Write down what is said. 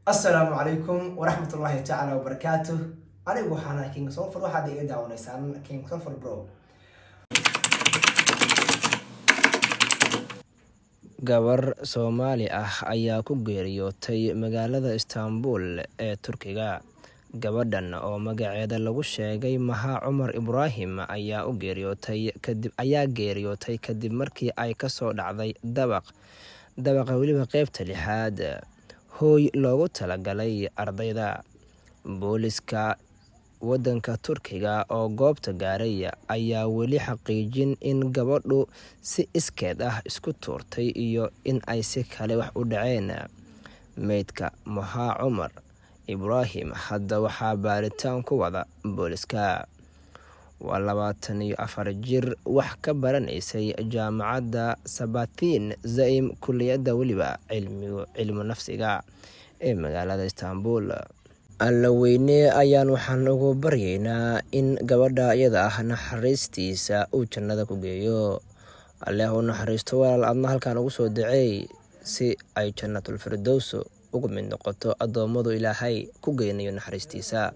Asalaamu calaykum waraxmatullaahi tacaala wabarakaatuh. Anigu waxaan ahay King Solfer, waxaad iga daawanaysaan King Solfer Bro. Gabar Soomaali ah ayaa ku geeriyootay magaalada Istanbul ee Turkiga. Gabadhan oo magaceeda lagu sheegay Maha Cumar Ibraahim ayaa geeriyootay kadib markii ay kasoo dhacday dabaqa weliba qeybta lixaad, hooy loogu talagalay ardayda. Booliska wadanka Turkiga oo goobta gaaray ayaa weli xaqiijin in gabadhu si iskeed ah isku tuurtay iyo in ay si kale wax u dhaceen. Meydka Maha Cumar Ibraahim hadda waxaa baaritaan ku wada booliska. Waa 24 jir wax ka baranaysay jaamacadda Sabahattin Zaim, kulliyadda weliba cilmu nafsiga ee magaalada Istanbul. Alla weyne ayaan waxaan ugu baryaynaa in gabadha iyada ah naxariistiisa uu jannada ku geeyo. Alle ha u naxariisto walaal, adna halkaan ugu soo duceey si ay Jannatul Firdows ugu mid noqoto addoommadu Ilaahay ku geynayo naxariistiisa.